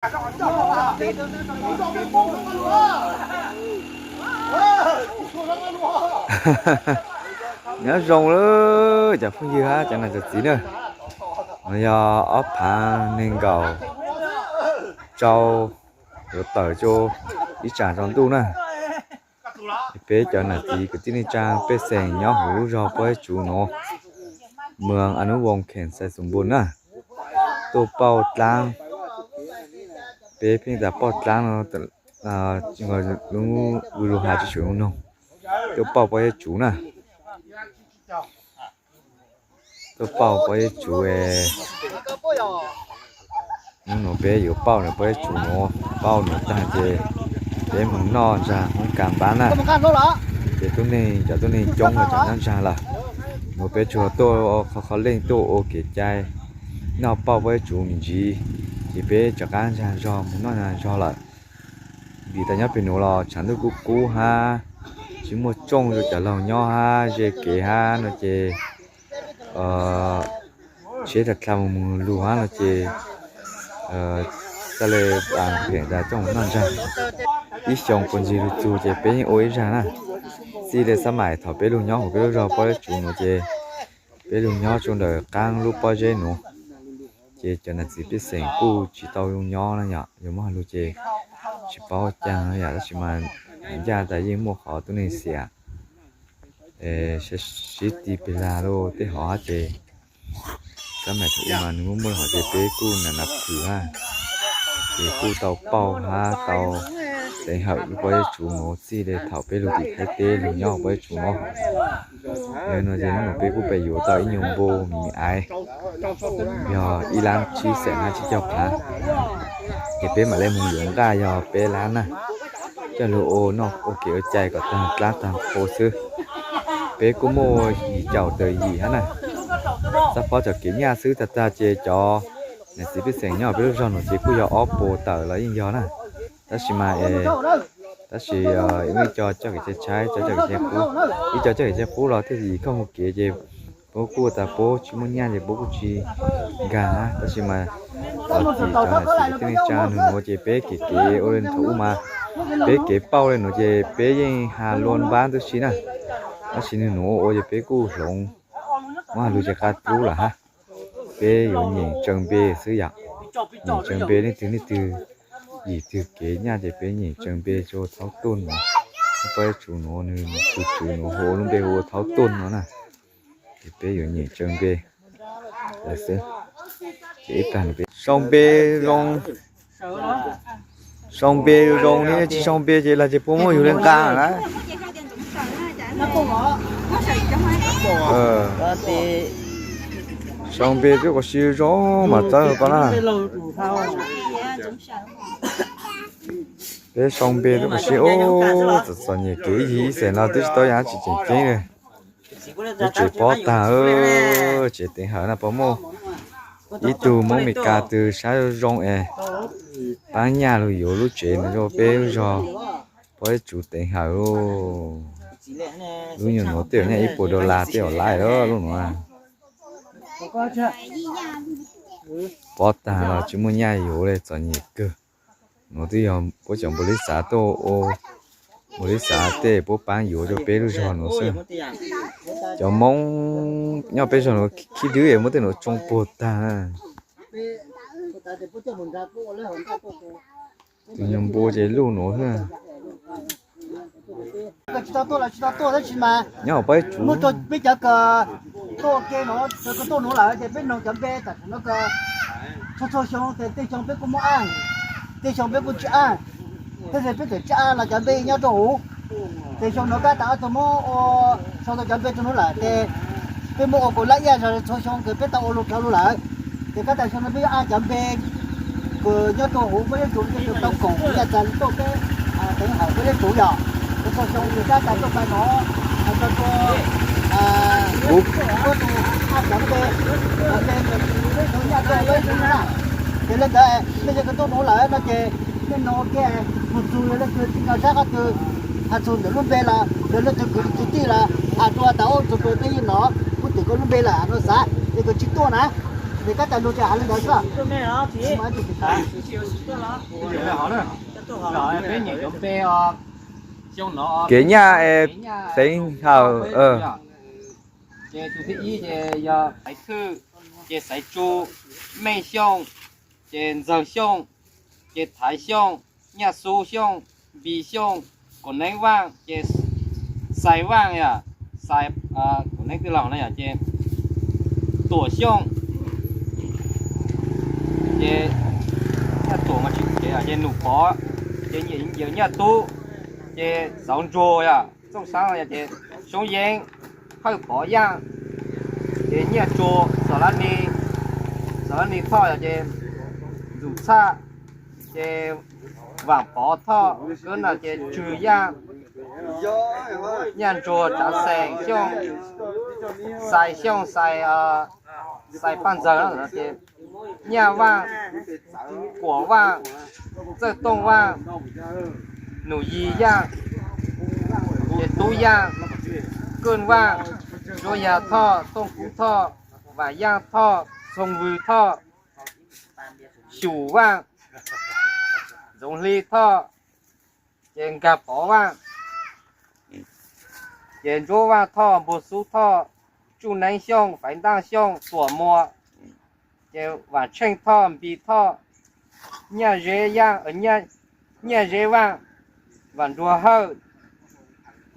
Nyob zoo lawm cov phooj ywg hab cov nam cov txiv na. No yog ob phav nees nkaum rau yuav tawm rau ib tsam tsaus ntuj na. Peb cov nam txiv kwv tij neej tsaa pej xeem nyob hauv lub zog Pob Zeb Tsuv nuav, moos Anub Voos, kheem Xais Xoom Npoos na, tuaj pauj dlaab. Peb pheej tas pauj dlaab no, lub lug has tsi tshua noog, tuaj pauj Pob Zeb Tsuv na. Tuaj pauj Pob Zeb Tsuv. Hnub nuav peb yuav pauj nuav Pob Zeb Tsuv nuav, pauj nuav taag ces peb moog noj ntsag hoob kas npab na. Ces tuab neeg, cov tuab neeg coob los tseem noj ntsag lawm. Nuav peb tsuas tuaj qhov qhov leej tuaj ua kev cai noj pauj Pob Zeb Tsuv me ntsis, ces peb rov qaab ntsag zog moog noj ntsag zog lawm. Vim tas nyob peg nuav los tshav ntuj kub kub hab, tsi muaj tsooj rua cov laug nyob hab ze kev hab no ces tsheb tas dlha moog moog lug hab no ces txhaj le pheem tas coj moog noj ntsag. Ib xyoos puag ntxiv lug txug ces peb yeej ua ib zag na. Txij le xab maim thaum peb lug nyob hauv peb lub zog Pob Zeb Tsuv nuav ces peb lug nyob rua ntawm qaab lub pob zeb nuav, ces cov nam txiv pej xeem kuj tsi tau zoo nyob na yom, yog muab has lug ces tsi paub caag yom, tab sis mas ncaj tas yeej muaj qhov tuab neeg xiam sib ti peg lag lug tej hov hab ces xab maim thaum ub mas nwg muaj muaj hov ces peb kuj nam nam phwm hab, ces kuj tau pauj hab tau teev hawm lub Pob Zeb Tsuv nuav txij le thaum peb lug tim Thaib teb lug nyob Pob Zeb Tsuv nuav. Yog no ces hnub nuav peb kuj pem yuav tau ib nyuas npua me me aiv, yog ib lab tsib xees hab tsib caug phav, ces peb mam le moog yuav nqaj yog peb lab na, coj lug ua noj ua kev ua cai kom taag dlaab taag qhua xwb. Peb kuj muaj yim caum tawm yim hab na. Xab phob cov kev nyaj xwb tag tag ces cov nam txiv pej xeem nyob peb lub zog nuav ces kuj yog ob puas tawm los yeej yog na. Tab sis mas es, tab sis ib co coj kev cai tshaib, co coj kev cai qub, ib co coj kev cai qub los thiaj yim koj mus kev ces puab kuj tas puab tsis muaj nyaj ces puab kuj tsis nkag hab. Tab sis mas cov nam txiv kwv tij neej tsaa nwg nuav ces peb kev kev ua le thaum ub mas peb kev pauj le nuav ces peb yeej has lua npab ntub si na. Tab sis nwg nuav ua ua ces peb kuj hloov, muab has lug ces qab dlub lawm hab. Peb yuav nyeem tsawg npe xwb yom, nyeem tsawg npe leej twg leej twg yim twg kev nyaj ces peb nyeem tsawg npe rua thaub tuaj nuav. Pob Zeb Tsuv nuav nwg tus tswv nuav hu ua lub npe hu ua thaub tuaj nuav na. Ces peb yuav nyeem tsawg npe lawm xwb. Ces ib plag nuav peb sau npe zoo, sau npe zoo ne, tsis sau npe ces lag ces puab muab yug le nqa na. Sau npe twb quas si zoo mas txawb ko na. Peb sau npe twb quas si, txom txom nyem kev ib yig ib xees no twb tsis tau yaam tsi tseem ceeb li. Lub tsev pob tag, tsev teev hawm na puas muaj ib tug Hmoob Meskas twg saib zoo es paab nyaj lug yuav lub tsev no rua peb lub zog Pob Zeb Tsuv teev hawm lauj. Lub nyuag nuav tej zaum nyaj ib puas dollar tej zaum laiv lub nuav. Pob tag los tsis muaj nyaj yuav li, txom nyem kawg. Nuav twb yog puab cov npaum li xav tuaj ua, npaum li xav tej puab paab yuav rua peb lub zog nuav xwb. Cov Hmoob nyob peb zog nuav khib dwb es muab tej nuav tsoo puag tag. Tus nyuag npua ces luj nuav xwb. Nyob hauv Pob Zeb Tsuv. Peb cov tuaj ua ke no, cov tuaj nuav lawm ces peb noog cov npe tam sim no ko. Txhua txhua xyoo ces tej xyoo peb kuj muab aj, tej xyoo peb kuj tsis aj, tej xyoo peb txawm tsis aj los cov npe nyob rau huv. Ces xyoo no kab tas ob tug muab ua sau tau cov npe rau nuav lawm ces peb muab ua kaum lab ib zog txhua xyoo ces peb tau ua lug dhau lug lawm. Ces kab tas xyoo no peb yuav aj cov npe kws nyob rau huv Pob Zeb Tsuv, Pob Zeb Tsuv tau koom nyaj txag tuaj peb teev hawm Pob Zeb Tsuv yog. Txhua xyoo ces kab tas tuaj pab no, tau tua, kuv ua tus aj cov npe, npe nws tau nyaj tuaj Pob Zeb Tsuv na. Ces le ntawd nej cov kws tuaj nuav lawm no ces nej noog ua ke, mus txug yog leej twg tsis nco sab qhov twg, has txug ntawm lub npe los yog leej twg kwv tij los has rua tas ub txug kws peb yeej nov, kuv twm koj lub npe lawm no xav, ces kws tsis tuaj na. Ces koj tas lus ces hais li ntawd xwb. Peb nyiam cov npe os, xyoo no kev nyaj teev hawm. Ces tus thib ib ces yog Xaiv Thwj, ces Xaiv Tsu, Meej Xyooj, ces Ntxawg Xyooj, ces Thaiv Xyooj, Nyaj Xub Xyooj, Npis Xyooj, Kaum Neeb Vaaj, ces Xais Vaaj yom, Xais, Kaum Neeb twb laug na yom, ces Tuam Xyooj, ces Nyaj Tuam mas tsis kev, ces Num Pov, ces Nyiam Nyaj Tub, ces Xauv Ntsuag yom, Txooj Saab yom, ces Soob Yeeb, Hawj Pov Yaaj, ces Nyiaj Tsua, Xos Lab Nis, Xos Lab Nis Thoj yom, ces Ntxum Txhaj, ces Vaam Pov Thoj, kab no ces Tswg Yaaj, Nyaj Ntsuag, Tsaav Xeem Xyooj, Xais Xyooj, Xais, Xais Paaj Ntxawg no ces Nyaj Vaaj, Kuam Vaaj, Txawj Tooj Vaaj, Num Yig Yaaj, ces Tub Yaaj, Keej Vaaj, Ntsuab Yag Thoj, Tooj Kub Thoj, Vaam Yaaj Thoj, Txhoov Vwg Thoj, Xyum Vaaj, Ntxoov Hli Thoj, ces Nkag Pov Vaaj, ces Ntsuab Vaaj Thoj, Npuag Xub Thoj, Tsuj Neeb Xyooj, Faiv Ntaaj Xyooj, Tuam Muas, ces Vaam Tsheej Thoj, Npis Thoj, Nyaj Zeb Yaaj, Nyaj Zeb Vaaj, Vaam Nruag Hawj,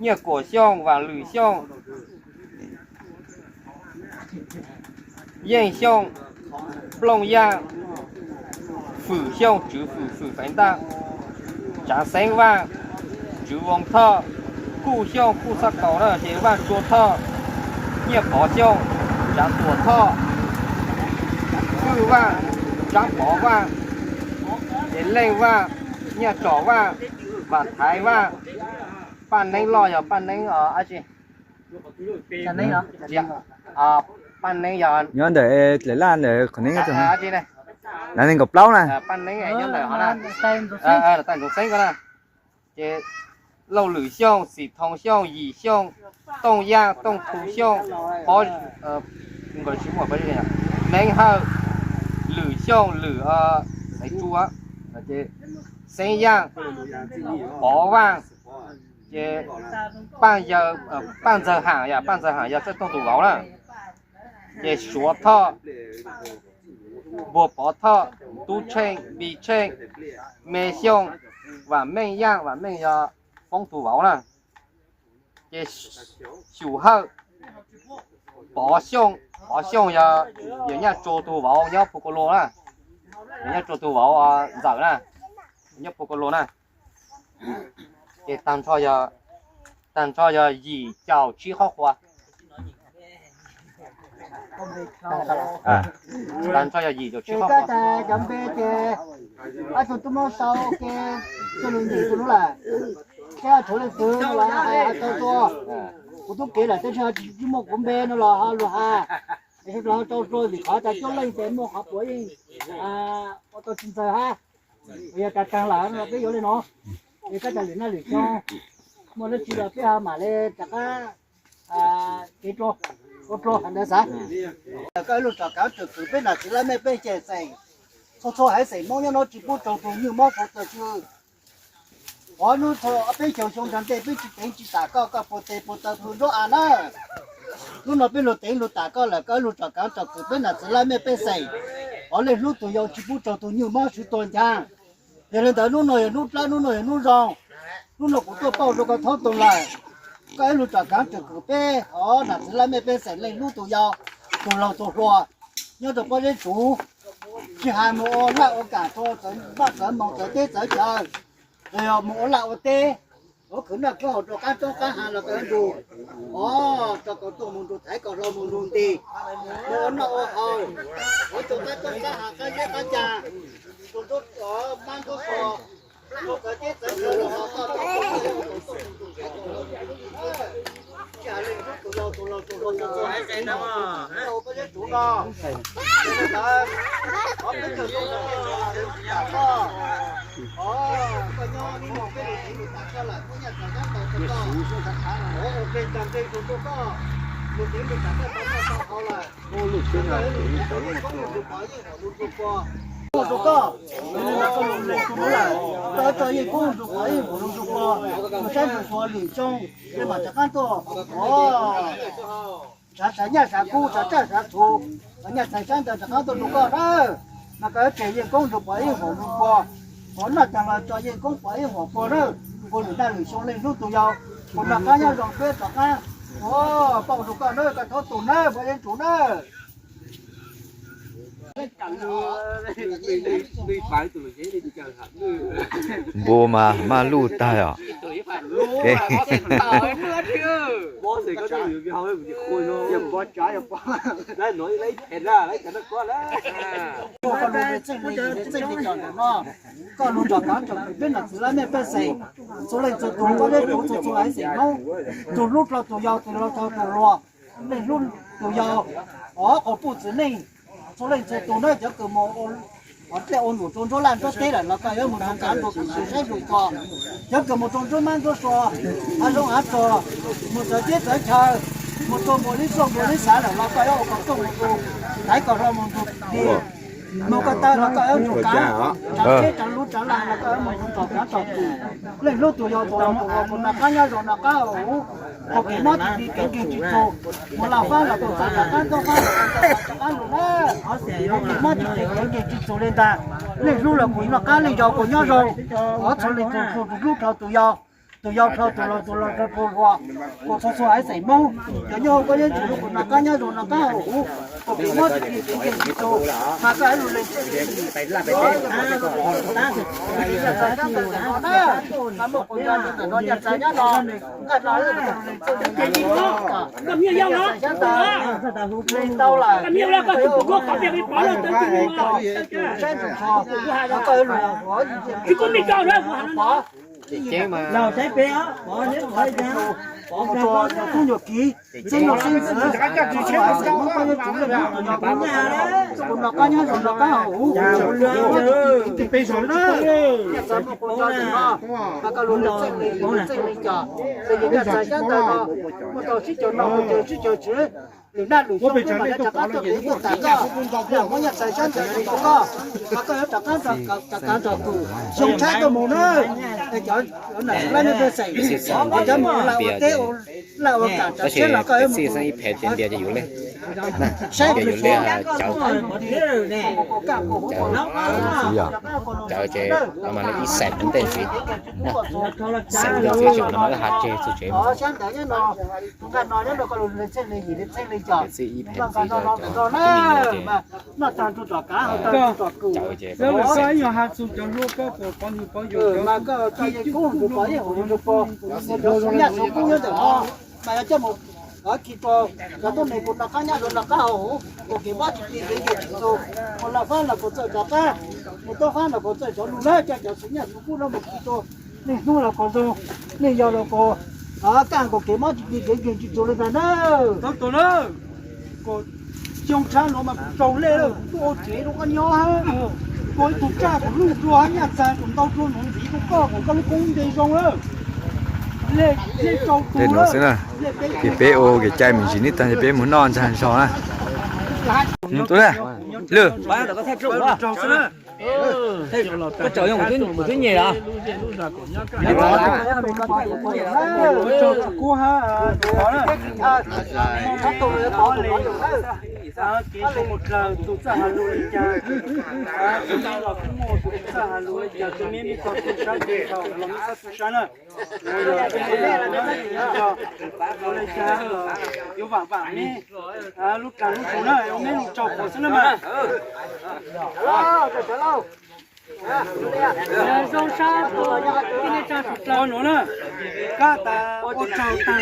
Nyiaj Kuam Xyooj, Vaam Lwm Xyooj, Yeej Xyooj, Plooj Yaaj, Fwm Xyooj, Tswv Fwm, Fwm Faiv Ntaaj, Tsaav Xeeb Vaaj, Tswv Voos Thoj, Kuj Xyooj, Kuj Txhaj Kaus na, ces Vaaj Tsua Thoj, Nyiaj Pov Xyooj, Tsaav Tuam Thoj, Hwj Vaaj, Tsaab Pov Vaaj, ces Leej Vaaj, Nyaj Tsom Vaaj, Vaam Thaiv Vaaj, Paaj Neeb Loj yog Paaj Neeb, Paaj Neeb yog nyob ntawm Laj ntawm qhov neeb, Nav nees nkaum plaub na, Paaj Neeb nyob ntawm, Ntxoov Xeeb ko na, ces Lauj Lwm Xyooj, Xim Thoo Xyooj, Yim Xyooj, Tooj Yaaj, Tooj Thu Xyooj, Pob, Neeb Hawj, Lwm Xyooj, Lwm, Xeev Tsu, Xeeb Yaaj, Pov Vaaj, ces Paaj Yaw, Paaj Ntxawg Haam yog, Paaj Ntxawg Haam yog Txawj Tooj tus vauv na, ces Suav Thoj, Npuag Pov Thoj, Tub Tsheej, Npis Tsheej, Me Xyooj, Vaam Meej Yaaj, Vaam Meej yog Foob tus vauv na, ces Xyum Hawj, Pov Xyooj, Pov Xyooj yog yawm Nyaj Tsua tus vauv nyob Phu Kau Lus na, yawm Nyaj Tsua tus vauv ntxawm na, nyob Phu Kau Lus na, ces tag nrho yog, tag nrho yog yim caum tsib qhov qhua. Tag nrho yog yim caum tsib qhov qhua. Cov npe ces ob tug tub mab sau ke, coj lug nyeem rua lawm, seb tshuav leej twg los hais tau dua. Kuv tub kev lawm tab sis ho tsis muaj kuv npe no los ho lug hais, es lug ho rau dua vim qhov tas coob leej ces muaj qhov puav yeej ua tau tsis ntxaws hab. Yog tas taag lawm no peb yuav le no, es koj tas lwm naj lwm xyoo muaj dlaab tsi los peb ho mam le rov qab kev rua, ua rua hais ntawd xav. Koj ib lub rov kaav tawm kws peb nam txiv laj mej pej xeem, txhua txhua haiv xeem Moob nyob no tsis pub raug tug nyuj mob txhua txhua tswg. Qhov hnub txhua ob peb xyoos xyoo nrag ntej peb tsis teev tsis tam koj, koj puag tes puag taw plhu nruab av na. Hnub no peb lug teev lug tam koj lawm, koj ib lug rov kaav tawm kws peb nam txiv laj mej pej xeem, qhov leej hlub tug yau tsis pub raug tug nyuj mob swv tuag ncaag. Yog le ntawd hnub no yog hnub dlaab, hnub no yog hnub zoo. Hnub no kuv tuaj pauj rua koj thoob tug lawm. Koj ib lug rov kaav tawm kws peb hov nam txiv laj mej pej xeem leej hlub tug yau, tug laug tug hluas nyob rua pob zeb tsuv, tsis has moog ua laj ua kaam rua txawv vaj txawv moos txawv teb txawv chaw, los yog moog ua laj ua teb, ua khwv noj khwv haus rua qaab roob qaab hav los tau nrug, o, rua kom tuaj moog nrug thaiv kom hlau moog nrug nti, moog ua noj ua haus, ua rua qaab roob qaab hav qaab zeb qaab cag, rua nruab mab nruab xua, rua txawv teb txawv chaw los ho koj tau tsis has leej hlub tug yau tug laug tug hluas tug txhua haiv xeem no, koj ua pob zeb tsuv no, yog le ntawd, o, peb tug tub tub koj nyob ib moog peb lug teev lug tam koj lawm, muaj nyaj txag nyob tau rua koj, o, ua ke nrag nqe tug rua koj, Koj tus koj, koj tus lawm, koj tso yeej koob nrug pov yeej npaum nrug pog, tus saib nrug suav lwm xyoo, nej mam rov qab tuaj, o, sav sav nyaj sav kub sav tsaj sav txhuv, sav nyaj sav sab ntawd rov qab tuaj nrug koj na. Mas koj tseg yeej koob nrug pov yeej npaum nrug pog, qhov noj tag los tso yeej koob pov yeej npaum pog na. Kuv lwm daj lwm xyoo leej hlub tus yau, kuv noj qab nyob zoo peb rov qab, o, pauj nrug koj na, koj txhob tu na, pov yeej tsum na. Npua mas maj luj tag os. Koj lug rov kav rov kwv peb nom txiv lab mej pej xeem, txhua leej txhua tug, koj peb tug txhua txhua haiv xeem Hmoob, tug hlub rau tug yau, tug laus rau tug hluas, leej hlub tug yau, o, qhov puj txiv neej, txhua leej txhua tug na, cov kws mus ua dlej ua num rau nruab laj nruab teb lawm los koj yuav mus nrug kav nrug kwv saib nrug koj, cov kws mus rau nruab mab nruab sua, hav zoov hav tsuag, mus txawv teb txawv chaw, mus rau npua lib xuaj npua lib xav lawm los koj yuav ua kom tuaj mus rau, thaiv kom hlo mus nrug li, mus ko taw los koj yuav mus kav, tsav tsheb tsav lub tsav laj los koj yuav mus nrug tom kav tom kwm, leej hlub tus yau tus laus tus hluas, kuv noj qab nyob zoo noj qab huv, ua kev mob tsis plig kev nkeeg tsis txug, mus laj fab los kuv txav rov qab, ntaub fab los kuv txav rov qab lug na. Ua kev mob tsis plig kev nkeeg tsis txug li ntag, leej hlub los kuv noj qab, leej yau kuv nyob zoo, thov txhua leej txhua tug hlub rau tus yau, tus yau rau tus laus, tus laus rau tus hluas, kuv txhua txhua haiv xeem Hmoob, cov nyob hauv koj yeej tsis hlub kuv noj qab nyob zoo noj qab huv, ua kev mob tsis plig kev nkeeg tsis txug, mas koj haiv lug leej txhij leej yim, txhua leej txhua tug na, mas muaj quas nco ntawm no nco txav nyob no, nqaj no, leej tau lawm, saib ntsug tsho, koj haiv lug pov, Laus saib pem os, pov neb pov ib tug, pov ua kag tub nyuam kiv, xeeb laus xeeb ntxwv, txhua txhua haiv xeem Hmoob koj yeej tsum leej hlub tus yau tus hluas, kuv noj qab nyob zoo noj qab haus huv, tsis plig kev nkeeg tsis txug, tsis plig kev nkeeg tsis txug, nyaj txag muaj quas nco ntawm no, mas koj lug leej txheej leej yim leej txheej leej coj, leej yim nyaj txag xyab ntawv no, muaj rau sib caug noj, muaj rau sib caug tswv, lwm naj lwm xyoo peb mam yuav rov qab tuaj kev tuaj tas koj, yam muab nyaj txag xyab ntawv rau koj, mas koj yuav rov qab rov kav nrog kuv xyoo tshaib tuaj mus na. Es cov nam txiv lab mej pej xeem, es cov mus ua laj ua teb, ua laj ua kam, tsav tsheb los koj yuav mus saib cov ces no mas ib xeem ntej ntxiv, xeem ntej ntxiv tseem no mas wb has tseg txug tsev mus. Nqaj no nyob rau koj lug leej txheej leej yim leej txheej leej coj, nqaj no no no na, mas noj tag nrug tom kav haus tag nrug tom kwm. Koj ib nyuag has txug cov hlub koj puas pov nwg pov yawg, mas koj tso yeej kub nrug pov yeej haum nrug pog, cov suav nyaj suav kub nyob ntawm no, mas yog coj mus kis rau cov tuab neeg kuv noj qab nyob zoo noj qab haus huv, ua kev mob tsis plig kev nkeeg tsis txug, ua laj fab los kuv txawj rov qab, mus taub fab los kuv txawj rov lug na, coj cov suav nyaj suav kub no mus kis rau leej hnub los kuv zoo, leej yau los kuv kaj nkaus kev mob tsis plig kev nkeeg tsis txug li ntag na. Tau tuag na, xyoo tshaib nuav mas kuv raug lej lawm, kuv tuaj ua tsev rau koj nyob hab, kuv ib tug tsaj kuv luj dua hab, nyaj txag kuv ntau dua nuav ntxiv rau koj, kuv koj lub koob npe zoo lawm. Lej rau tus lawm, lej peb ua kev cai me ntsis nib tag peb mus noj ntxag zog na. Lwj, koj tsaus yog kuv twb nyem los. Kev zoo ua dlaws tus txawj has lus li cas, tus me los kuj muaj tus txawj has lus li cas, tus me me tog tu sab tus thaum los me txawj tu sab na. Ua li cas yuav vam vam me lub tsa lub tus na, ua me lub tsaug quas xwb na mas. Zoo sab, tij neej tsaa suav dlawg, kab tas ua tsaug taag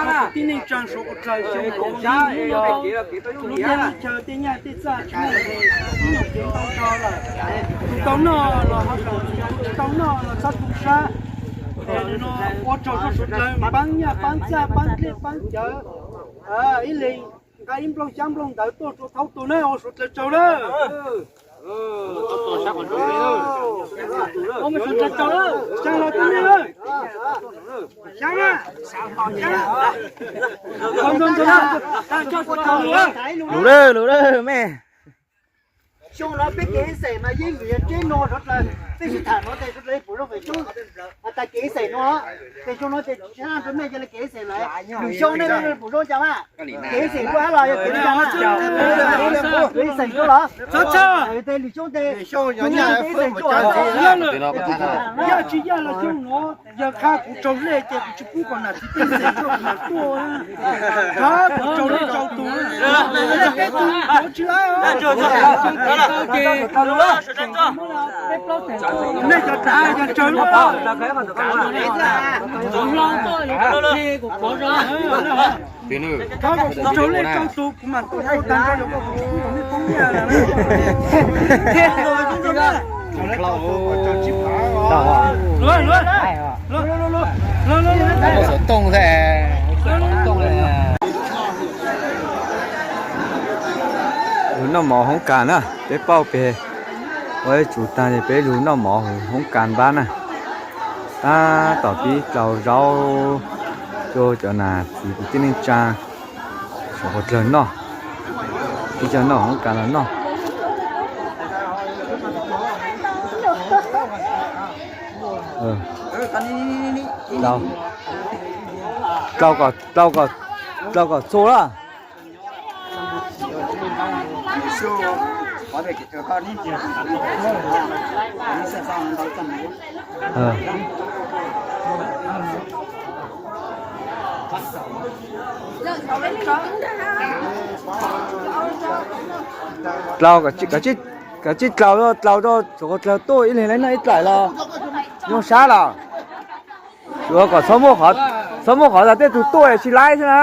nrho, tij neej tsaa suav dlawg, xyoo no lub teb lub chaw tej nyaj tej txag tsis muaj, ib nyuag kev ntau nrho lawm. Tus tau noj los ho zaum, tus tsis tau noj los txhob tu sab. Es no ua tsaug rua suav dlawg paab nyaj paab txag paab dlej paab cawv, ib leeg nqa ib nplooj xyaab nplooj ntawv tuaj rua thaub tug na, ua suav dlawg tsaug na. Lus dawb, lus dawb me. Xyoo no peb kev xeem mas yeej vim yog tsev no sawv dlawg, peb sib tham no ces sawv dlawg pum zoo feem coob. Has tas kev xeem no, ces xyoo no ces tsis rau nej yog li kev xeem lawm. Lwm xyoo nej pum zoo cas mas? Kev xeem tuaj los yog kev xeem tuaj los? Lwm xyoo ces kev xeem tuaj. Yog tsis yog los xyoo no, yog qha kuv raug lej ces kuv tsis pub kom nam txiv pej xeem tuaj, kuv mam tuaj. Qha kuv raug lej raug tus, peb tug yuav tsis laib os. Nej cov tav cov tsawg, qha kom kuv raug lej raug tus kuv mam tuaj tag nrho, yog koj kuv tsis pub kom nej poob nyiaj lawm. Lug noj mov hoob kas na, peb pauj peg ua ib tsum tag ces peb lug noj mov hoob kas npab na. Tab tom pib dlaus zaub rau cov nam txiv kwv tij neej tsa saum huab dlawg noj, pib coj noj hoob kas los noj. Dlaus kom, dlaus kom txhua lawm. Dlaus kom tsib dlaus, dlaus rau saum huab dlawg tuaj, ib leeg laib noj ib dlaim los zoo sab los. Tsuav kom txhob muaj qhov tas tej tug tuaj tsis laib xwb na.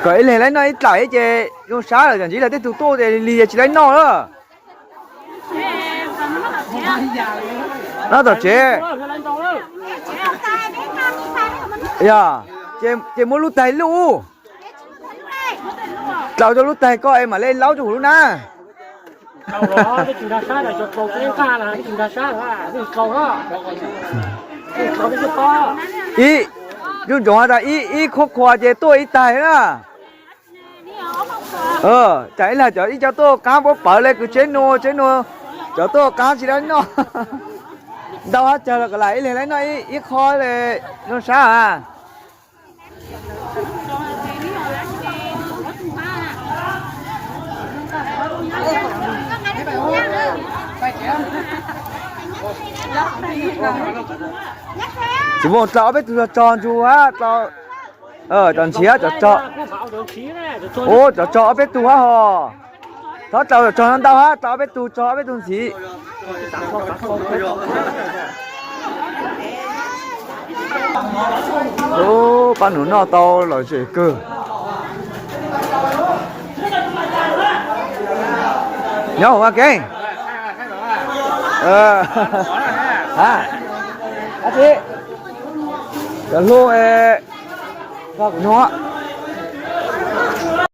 Kom ib leeg laib noj ib dlaim ces zoo sab lawm, tam ntsis los tej tug tuaj ces lig tsis laib noj lawm. Noj tom tsev. Yog, ces muab lub taig luj. Dlaus rau lub taig koj es mam le laub rau huv lub nab. Ib, zuj ntsoov has tas ib, ib qhuab qhuas ces tuaj ib taig na. Tsam ib leeg cov ib co tuaj qaab puab pawv le kws tsheb nua tsheb nua, cov tuaj qaab tsis laib noj. Ntau hab cawg los kom lam ib leeg laib noj ib qho le zoo sab a. Tsis muaj dlaus ob peb tug tog tsog ntsug hab, cov ntxhiv hab cov tsog. Ua cov tsog ob peb tug hab hos. Thov dlaus cov tsog no ntau hab, dlaus ob peb tug tsog ob peb tug ntxhiv. Ub, pab nus noj tau lom zem kawg. Nyob hauv Vaj Keeb. Cov hlub, koj kuv nug.